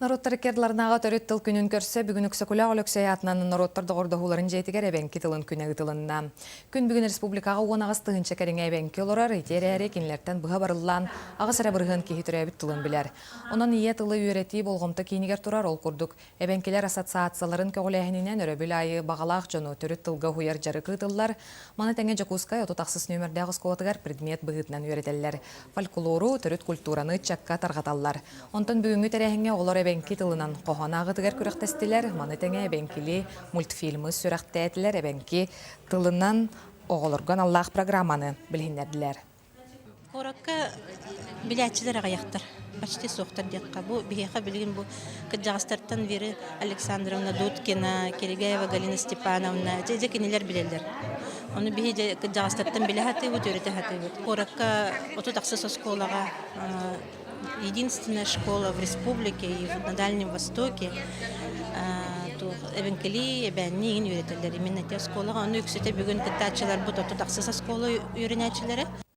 Норуоттар иккиардыларынааҕы төрүт тыл күнүн көрсө бүгүн Өксөкүлээх Өлөксөй аатынан норуоттар доҕордоһууларын дьиэтигэр эбэҥки тылын күнэ ыытылынна. Күн бүгүн республикаҕа 18 тыһыынча кэриҥэ эбэҥки олорор, ити эрээри кинилэртэн быһа барыллаан аҕыс эрэ бырыһыан киһи төрөөбүт тылын билэр. Онон ийэ тылы үөрэтии болҕомто киинигэр турар, ол курдук Эбэҥкилэр ассоциацияларын көҕүлээһининэн өрөбүл аайы баҕалаах дьону төрүт тылга уһуйар дьарык ыытыллар. Маны тэҥэ Дьокуускай 38 нүөмэрдээх оскуолатыгар предмет быһыытынан үөрэтэллэр. Фольклору, төрүт культураны ыччакка тарҕаталлар. Онтон бүгүҥҥү тэрээһиҥҥэ оҕолор эбэҥки тылынан хоһоон ааҕыытыгар күрэхтэстилэр. Маны тэҥэ эбэҥкили мультфильмы сүрэхтээтилэр, эбэҥки тылынан оҕолорго аналлаах программаны билиһиннэрдилэр. Куоракка билээччилэр аҕыйахтар, почти суохтар диэххэ. Бу биһиэхэ билигин бу кырдьаҕастартан Вера Александровна Дудкина, Киригаева Галина Степановна, дьэ, дьэ кинилэр билэллэр. Ону биһи дьэ кырдьаҕастартан билэ сатыыбыт, үөрэтэ сатыыбыт. Куоракка 30 ахсыс оскуолаҕа единственная школа в республике и на Дальнем Востоке эбэҥкилии, эбээннии иҥин үөрэтэллэр именно те оскуолаҕа. Ону үксүтэ бүгүн кыттааччыларбыт 30 ахсыс оскуола үөрэнээччилэрэ.